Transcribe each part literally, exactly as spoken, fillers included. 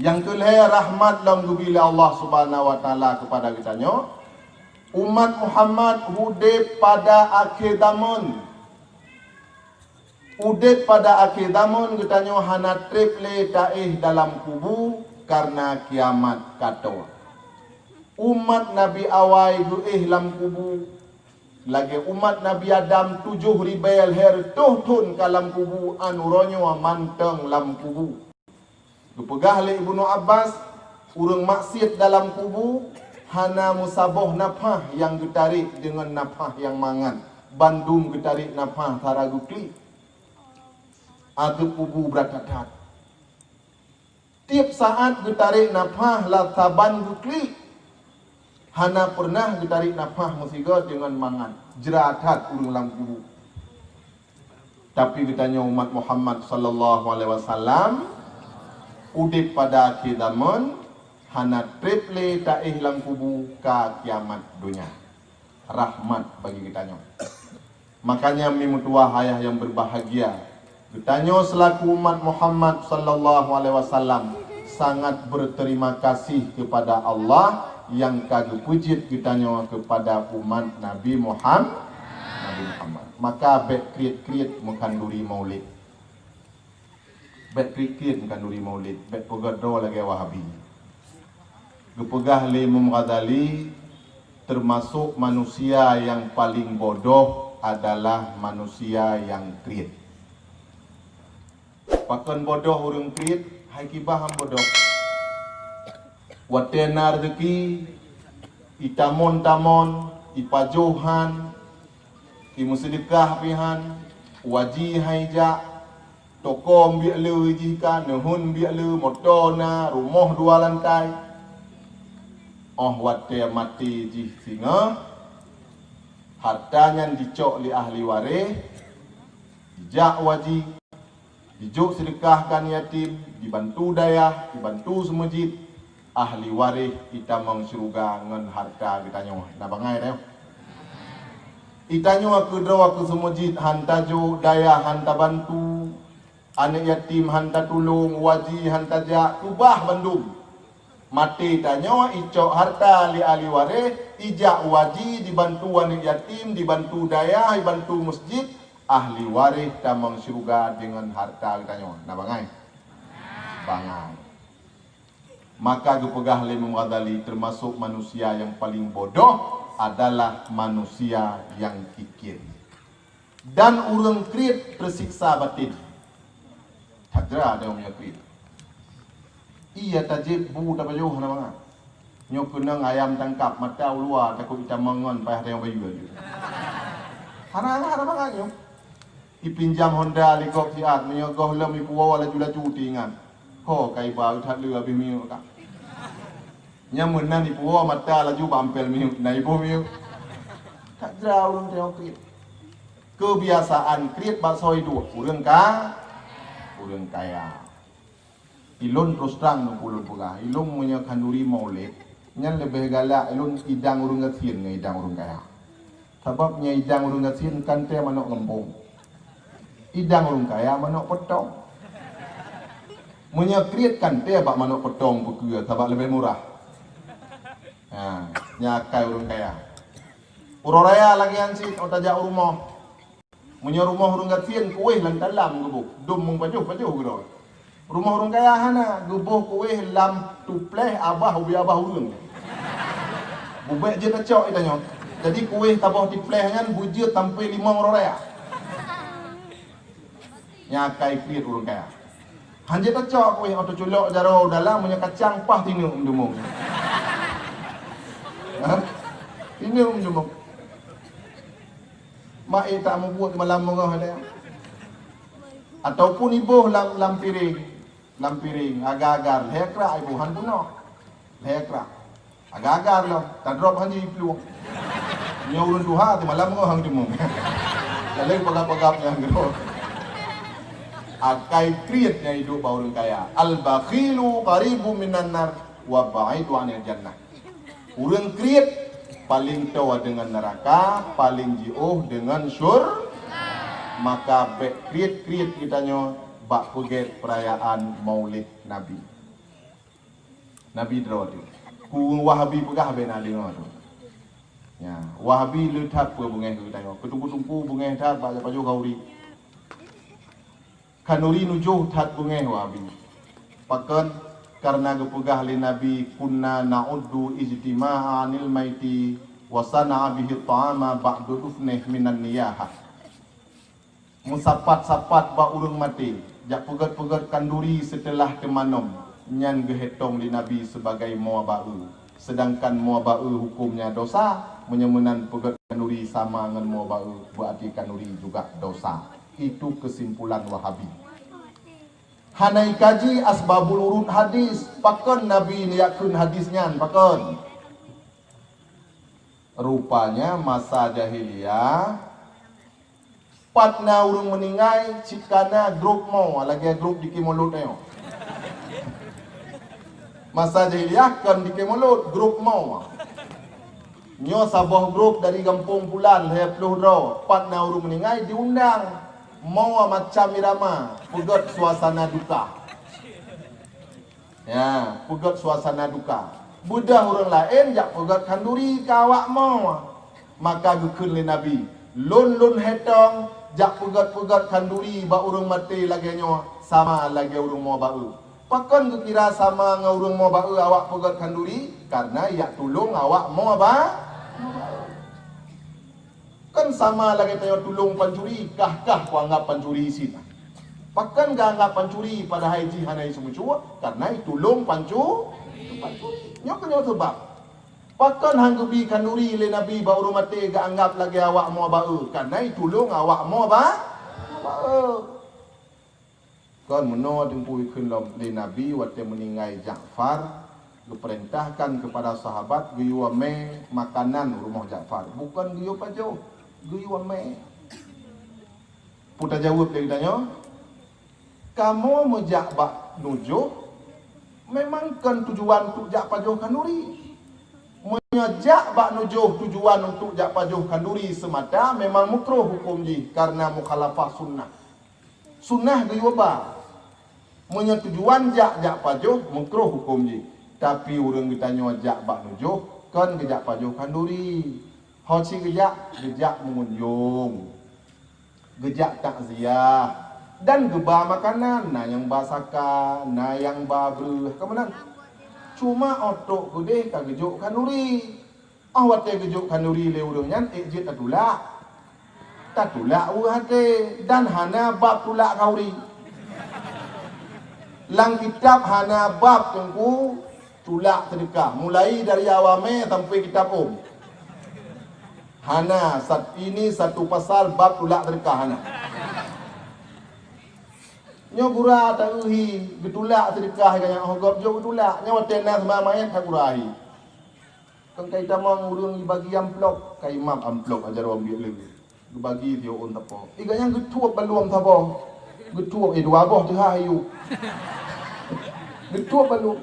Nyang keu lhée, rahmat lom geubri lé Allah Subhanahu wa Taala keupada geutanyoe. Umat Muhammad udeb pada akhé zamon. Udeb pada akhé zamon geutanyoe hana treb lé taéh dalam kubu, kareuna kiamat ka tô. Umat Nabi awai geuéh lam kubu, lagée umat Nabi Adam tujoh ribée lhée reutôh thon ka lam kubu, an uroe nyoe mantong lam kubu. Geupeugah lé Ibnu Abbas, ureuëng maksiet dalam kubu hana meusaboh nafah nyang geutarek deungon nafah nyang mangat, bandum geutarek nafah sara geuklik. Azeub kubu brat that-that. Tieb saát geutarek nafah lam saban geuklik. Hana peureunah geutarek nafah meusigoe deungon mangat, jra that ureuëng lam kubu. Tapi geutanyoe umat Muhammad sallallahu alaihi wasallam udeb pada akhé zamon, hana treb lé taéh lam kubu ka kiamat donya. Rahmat bagi geutanyoe. Makanya, mi meutuwah ayah nyang berbahagia, geutanyoe seulaku umat Muhammad sallallahu alaihi wasallam sangat berterima kasih kepada Allah nyang ka geupeujeuet geutanyoe kepada umat Nabi Muham-, Nabi Muhammad. Maka bék kriet-kriet meukhanduri Maulid. Bék kriet-kriet meukhanduri Maulid, bék peugét droe lagée Wahabi. Geupeugah lé Imam Ghazali, teumasok manusia nyang paleng bodoh adalah manusia nyang kriet. Pakon bodoh ureuëng kriet? Hai kiban bodoh. Watée na reuzeuki, itamon-tamon, ipajoh han, imeuseudeukah pih han, waji han ijak, toko mbiek le jih ka, neuheun mbiek le, moto na, rumoh dua lantai. Óh watée maté jih singoh, harta nyan jicok lé ahli waréh, jijak waji, jijok seudeukah keu yatim, jibantu dayah, jibantu seumeujid, ahli waréh itamong syeuruga ngon harta geutanyoe. Na bangai tanyoe. Itanyoe keudroe keu seumeujid han tajok, dayah han tabantu, aneuëk yatim han tatulông, waji han tajak, keubah bandum. Maté tanyoe icok harta lé ahli waréh, ijak waji, jibantu aneuëk yatim, jibantu dayah, jibantu meuseujid, ahli waréh tamong syeuruga deungon harta geutanyoe. Na bangai? Bangai. Maka geupeugah lé Imam Ghazali, teumasok manusia nyang paleng bodoh adalah manusia nyang kikir. Dan ureuëng kriet teusiksa batin. That jra deungon meunyoe kriet. Iya tajieb bu tapajoh hana mangat. Nyoe keunong ayam tangkap mata u luwa takot itamong ngon payah tayong bayeue laju. Hana, hana mangat nyoe. Ipinjam honda lé gob siat, meunyoe goh lom ipuwoe laju-laju teuingat. Ho ka iba that le habéh minyeuk ka. Nyang meunan ipuwoe mata laju bak ampel minyeuk, na iboh minyeuk. That jra ureuëng tayong kriet. Keubiasaan kriet bak soe iduek, ureuëng ka, ureuëng kaya. Ilôn terus trang ngon ulôn peugah, ilôn meunyoe khanduri Maulid, nyan leubeh galak ilôn idang ureuëng gasien ngon idang ureuëng kaya. Sabab nyan idang ureuëng gasien kan tée manok gampông. Idang ureuëng kaya manok peutong. Meunyoe kriet kan tée bak manok peutong peukeue sabab leubeh murah. Ha, nyan akai ureuëng kaya. Uroe raya lagée nyan cit, óh tajak u rumoh. Meunyoe rumoh ureuëng gasien, kuéh lam talam geuboh, dum meupajoh-pajoh keudroe. Rumoh ureuëng kaya hana, geuboh kuéh lam tupleh abah ubé abah ureuëng. Bubek jeuet tacok itanyoe. Jadi kuéh taboh tupleh nyan beujeuet sampoe limong uroe raya. Nyan akai kriet ureuëng kaya. Hanjeuet tacok kuéh, atau culok jaroe u dalam, meunyoe kacang pah tineuk meudumong. Ha? Tineuk meudumong. Mak ék tak mubuet malam beungoh ada. Ataupun iboh lam, lam piring, lam piring agar-agar lhée krak iboh han peunoh. Lhée krak. Agar-agar lom, tadrop han jiplueng. Nyoe ureuëng tuha tu malam beungoh han teumong. Lalu pagab-pagab nyang keudroe. Akai kriet nyang iduek bak ureuëng kaya. Al-bakhilu qaribun minan nar wa ba'idu anil jannah. Ureuëng kriet paleng toe deungon neuraka, paleng jiôh deungon syur-, maka bék kriet-kriet geutanyoe bak peugét peurayaan Maulid Nabi. Nabi droe teuh. Ku Wahabi peugah bèk na deungö teuh. Ya, Wahabi le that peue beungèh keu geutanyoe. Keu teungku-teungku beungèh that bak jak pajoh khanuri. Khanuri nujoh that beungèh Wahabi. Pakon? Kareuna geupeugah lé Nabi, "Kunna na'uddu ijtima'a 'anil maiti wa sana'a bihi ta'ama ba'du dufnih minan niyahah." Meusapat-sapat bak ureuëng maté, jak peugét-peugét khanduri seuteulah teumanom, nyan geuhitông lé Nabi sibagai moe baeu. Seudangkan moe baeu hukömnya dosa, meunyoe meunan peugét khanduri sama ngon moe baeu, beuarti khanduri juga dosa. Itu keusimpulan Wahabi. Hana ikaji asbabul wurud hadis, pakon Nabi neujak kheun hadis nyan, pakon? Rupanya masa jahiliyah, pat na ureuëng meuninggai, cit kana grup mo, lagèe grup di Kimulud nyoe. Masa jahiliyah kon di Kimulud, grup mo. Nyoe saboh grup dari gampông pulan, lhèe ploh droe, pat na ureuëng meuninggai diundang. Mo macam irama, peugét suasana duka. Ya, peugét suasana duka. Beudôh ureuëng laén jak peugét khanduri keu awak mo. Maka geukheun lé Nabi, "Lôn, lôn hètông jak peugét-peugét khanduri bak ureuëng maté lagèe nyoe sama lagèe ureuëng mo baeu." Pakon geukira sama ngon ureuëng mo baeu awak peugét khanduri? Kareuna jak tulông awak mo ba-, mo baeu. Kan sama lagèe tanyoe tulông pancuri, kah-kah kuanggab pancuri cit. Pakon geuanggab pancuri padahai jih hana jiseumeue, kareuna jitulông pancu-, pancuri. Nyoe keunyoe seubab. Pakon han geubi khanduri lé Nabi bak ureuëng maté geuanggab lagèe awak mo baeu, kareuna jitulông awak mo ba-, mo baeu. Kon meunoe Teungku ikheun lom lé Nabi watèe meuninggai Ja'far, geupeurintahkan keupada sahabat geuyue mè makanan u rumoh Ja'far. Bukon geuyue pajoh, geuyue mè. Peue tajaweueb lé geutanyoe? Kamoe meujak bak nujoh memang kon tujuan untuk jak pajoh khanduri. Meunyoe jak bak nujoh tujuan untuk jak pajoh khanduri seumata, memang meukruh huköm jih kareuna mukhalafah sunnah. Sunnah geuyue ba. Meunyoe tujuan jak, jak pajoh, meukruh huköm jih. Tapi ureuëng geutanyoe jak bak nujoh, kon geujak pajoh khanduri. Ho cit geujak, geujak meungunjong. Geujak takziah. Dan geuba makanan, na nyang ba saka, na nyang ba breueh. Ka meunan. Cuma otok keudeh ka geujok khanduri. Óh watèe geujok khanduri lé ureuëng nyan, ék jeuet tatulak. Tatulak weueh até dan hana bab tulak khanduri. Lam kitab hana bab Teungku tulak seudeukah, mulai dari awai mè sampai kitab ôm. Hana sat-, ini satu pasal bab tulak seudeukah hana. Nyoe gura ta-eu hi geutulak seudeukah, nyang óh gob jok geutulak. Nyoe watèe na seumah manyét ka gura hi. Kon kai tamong ureuëng jibagi amplop, kai map amplop ajaroe biet lé. Geubagi siôn sapo. Iga nyang geuthueb balum saboh. Geuthueb, eh, dua boh teuhah ayue. Geuthueb balum.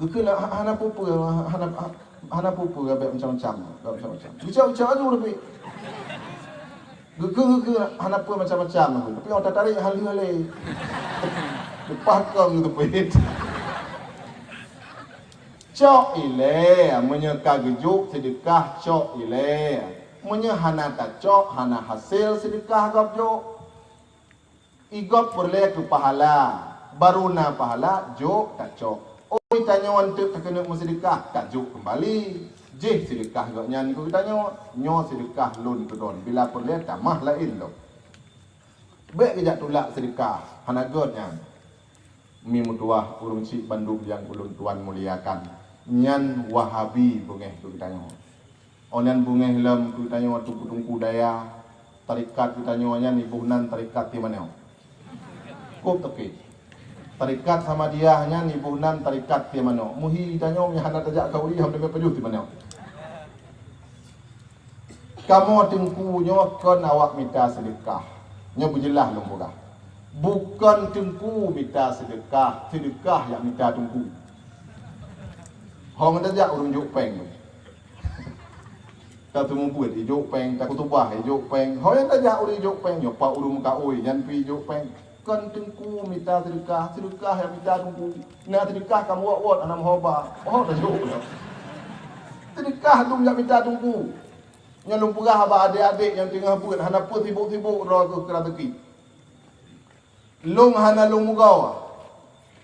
Geukheun ha-, hana peue-peue, hana, ha-, hana peue-peue, bèk macam-macam, bèk macam-macam. Geucok-cok aju tapi. Geukheun-geukheun hana peue macam-macam, tapi awak tatarek hal lheueh lé. Leupah kong teupeuet. Cok ilèe, meunyoe ka geujok seudeukah, cok ilèe. Meunyoe hana tacok, hana hasé seudeukah gob jok. I gob peureulèe keu pahala, barô na pahala, jok tacok. Oi tanyoe eunteuk takeuneuk meuseudeukah, tajok keumbali. Jih seudeukah gobnyan keu geutanyoe, nyoe seudeukah lôn keudroe. Bila peureulèe tamah laén lom. Bèk geujak tulak seudeukah, hana göt nyan. Mi meutuwah ureueng chik bandum nyang ulôn tuan muliakan, nyan Wahabi beungèh keu geutanyoe. Óh nyan beungèh lom keu geutanyoe teungku-teungku daya, tarekat geutanyoe nyan iboh nan tarekat Timaneo. Kôb toké. Tarekat Samadiyah nyan iboh nan tarekat Timaneo. Meuhi tanyoe nyang hana tajak khanduri, han teumé pajoh Timaneo. Kamoe teungku nyoe kon awak mita seudeukah. Nyoe beujeulaih lôn peugah. Bukon teungku mita seudeukah, seudeukah nyang mita teungku. Hong tajak ureueng jok péng. Tateumeubeuet ijok péng, takhutubah ijok péng. Ho nyang tajak ureueng ijok péng, nyoe pat ureueng meukaôi, nyan pih ijok péng. Kon teungku mita seudeukah, seudeukah nyang mita teungku. Na seudeukah ka muwot-wot hana meuhoba. Oh, tajok. Seudeukah dum nyang mita teungku. Nyan lôn peugah bak adék-adék nyang teungoh beuet hana peue sibok-sibok droe keu raseuki. Lôn hana lôn mugoe.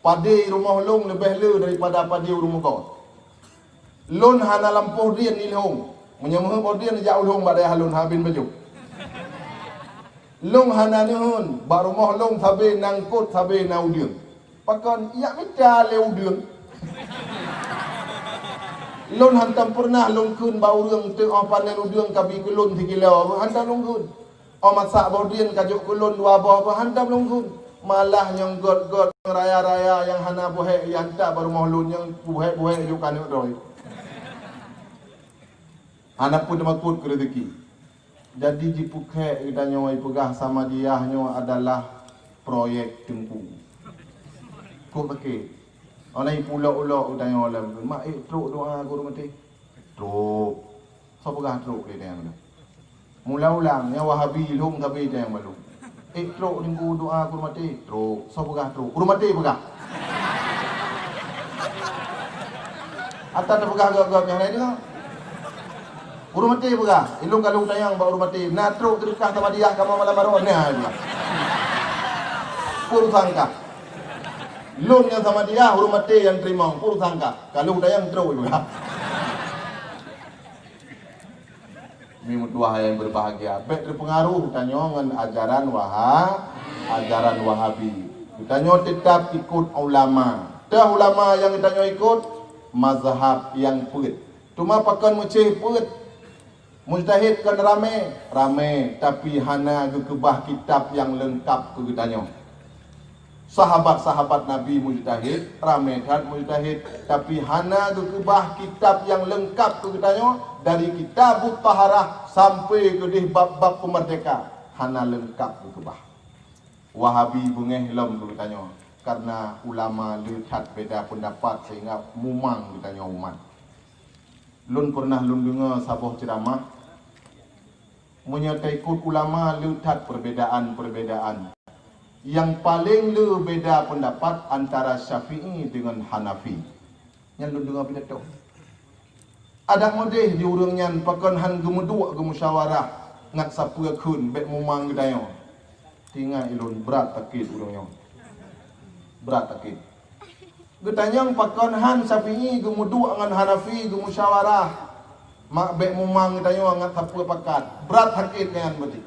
Padé rumoh lôn leubeh le daripada padé ureuëng mugoe. Lôn hana lampôh drien ilhong. Meunyoe meuheuet boh drien jak ulhong bak dayah lôn, habin bajoh. Lôn hana neuheun, bak rumoh lôn sabe na eungkot, sabe na udeueng. Pakon, jak mita lé udeueng. Lôn hantom peureunah lôn kheun bak ureuëng teuk óh panen udeueng ka bi keu lôn sikilo, hantom lôn kheun. Óh masak boh drien ka jok keu lôn dua boh, hantom lôn kheun. Malah nyang gét-gét, nyang raya-raya, nyang hana buhek, nyang hantom bak rumoh lôn, nyang buhek-buhek jok keu aneuk droe. Hana peue teumakot keu rezeki. Jadi jipeukhek geutanyoe jipeugah Samadiyah nyoe adalah proyek teungku. Kok sakét. Óh lheueh pulok-ulok geutanyoe lom, mak ék trok doa keu ureuëng maté. Trok. Soe peugah trok lé nyang nyoe? Mula ulang, nyang Wahabi lhong sabe nyang balum. Ék trok teungku doa keu ureuëng maté? Trok. Soe peugah trok? Ureuëng maté peugah. Ata tapeugah gop-gop nyang laén nyoe. Ureuëng maté peugah, ilôn ka lôn tanyong bak ureuëng maté, na trok seudeukah Samadiyah kamoe malam baroe na peugah. Peue urusan kah. Lôn nyang Samadiyah, ureuëng maté nyang teurimong, peue urusan kah. Ka lôn tanyong trok peugah. Mi meutuwah nyang berbahagia, bék teupeungaruh tanyoe ngon ajaran Waha-, ajaran Wahabi. Geutanyoe teutap ikot ulama. Teuh ulama nyang geutanyoe ikot, mazhab nyang peuet. Teuma pakon meucéh peuet? Mujtahid kon ramé, ramé, tapi hana geukeubah kitab nyang leungkab keu geutanyoe. Sahabat-sahabat Nabi mujtahid, ramé that mujtahid, tapi hana geukeubah kitab nyang leungkab keu geutanyoe, dari Kitabut Taharah sampai keudeh bab-bab peumeurdeka, hana leungkab geukeubah. Wahabi beungéh lom keu geutanyoe, karna ulama le that beda peundapat sehingga mumang geutanyoe umat. Lôn peureunah lôn deungoe saboh ceuramah, meunyoe taikot ulama le that perbedaan-perbedaan. Nyang paleng le beda peundapat antara Syafi'i deungon Hanafi. Nyan lôn deungoe pidato. Adak meudeh di ureuëng nyan pakon han geumeuduek geumusyawarah ngat sapeue kheun bék mumang geutanyoe. Tingai ilôn brat sakét ureuëng nyoe. Brat sakét. Geutanyong pakon han Syafi'i geumeuduek ngon Hanafi geumusyawarah. Mak bék mumang geutanyoe ngat sapeue pakat. Brat sakét nyan beutôi.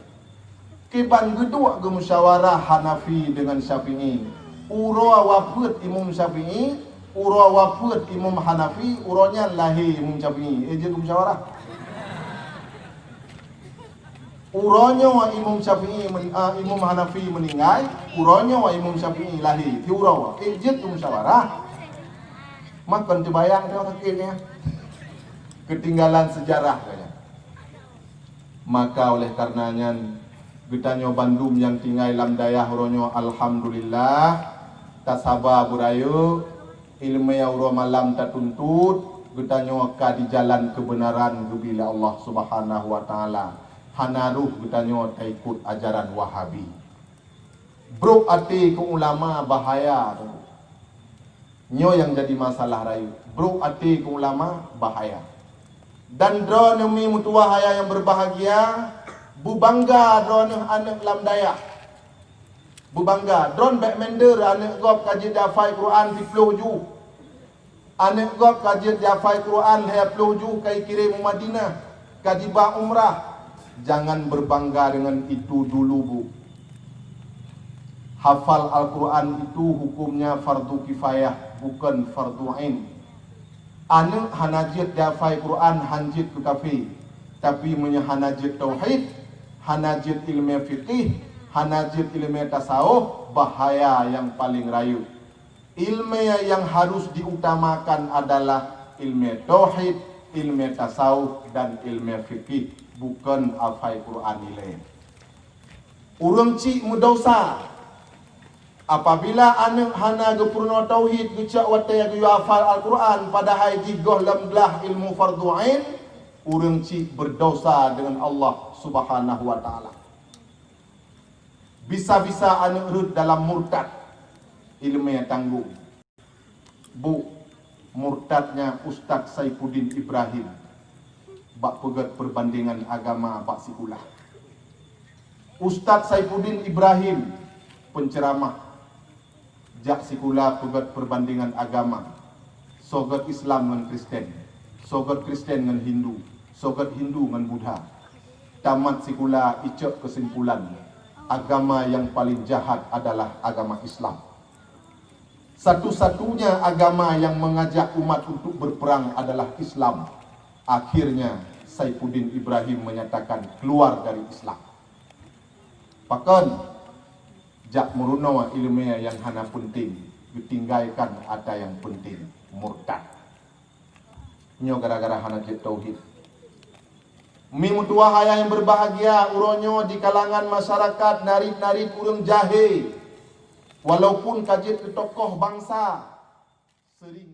Kiban geuduek geumusyawarah Hanafi deungon Syafi'i. Uroe wafeuet Imam Syafi'i, uroe wafeuet Imam Hanafi, uroe nyan lahé Imam Syafi'i. Eh, jeuet geumusyawarah. Uroe nyoe Imam Syafi'i men-, ah, Imam Hanafi meuninggai, uroe nyoe Imam Syafi'i lahé. Di uroe, eh, jeuet geumusyawarah. Makon teubayang teuh sakét nyan. Keutinggalan seujarah katanya. Maka oleh karena nyan, geutanyoe bandum nyang tinggai lam dayah uroe nyoe, alhamdulillah, tasaba beurayeuk, ileumèe uroe malam tatuntut, geutanyoe ka di jalan keubeunaran geubi lé Allah Subhanahu wa Taala. Hana rôh geutanyoe taikot ajaran Wahabi. Brok até keu ulama bahaya tu. Nyoe nyang jadi masalah rayeuk. Brok até keu ulama bahaya. Dan droeneuh mi meutuwah ayah nyang berbahagia, beubangga droeneuh aneuk lam dayah. Beubangga, droeneuh bèk minder aneuk gob ka jeuet jihafai Quran siploh juh. Aneuk gob ka jeuet jihafai Quran lhèe ploh juh ka jikirém u Madinah, ka jiba umrah. Jangan berbangga dengan itu dulu, Bu. Hafal Al-Quran itu hukumnya fardu kifayah, bukan fardu ain. Aneuk hana jeuet jihafai Quran han jeuet keu kafé, tapi meunyoe hana jeuet tauhid, hana jeuet ileumèe fiqih, hana jeuet ileumèe tasawuf, bahaya nyang paleng rayeuk. Ileumèe nyang harus diutamakan adalah ileumèe tauhid, ileumèe tasawuf, dan ileumèe fiqih, bukon hafai Quran ilèe. Ureueng chik meudesya apabila aneuk hana geupeurunoe tauhid geucok watèe geuyue hafal Al-Quran, padahai jih goh lom glah ilmu fardhu ain, ureueng chik beudesya deungon Allah Subhanahu wa Taala. Bisa-bisa aneuk rhot dalam murtad. Ileumèe tanggong. Bu, murtad nyan Ustaz Saifuddin Ibrahim bak peugèt perbandingan agama bak sikula. Ustaz Saifuddin Ibrahim, penceramah, jak sikula peugèt perbandingan agama, soe gèt Islam ngon Kristen, soe gèt Kristen ngon Hindu, soe gèt Hindu ngon Buddha. Tamat sikula, icok keusimpulan, agama nyang paleng jahat adalah agama Islam. Satu-satunya agama yang mengajak umat untuk berperang adalah Islam. Akhirnya, Saifuddin Ibrahim menyatakan keluar dari Islam. Pakon? Jak meurunoe ileumèe nyang hana peunteng, geutinggaikan atra nyang peunteng, murtad. Nyoe gara-gara hana jeuet tauhid. Mi meutuwah ayah nyang berbahagia, uroe nyoe di kalangan masyarakat narit-narit ureuëng jahé, walaupun ka jeuet keu tokoh bansa, sering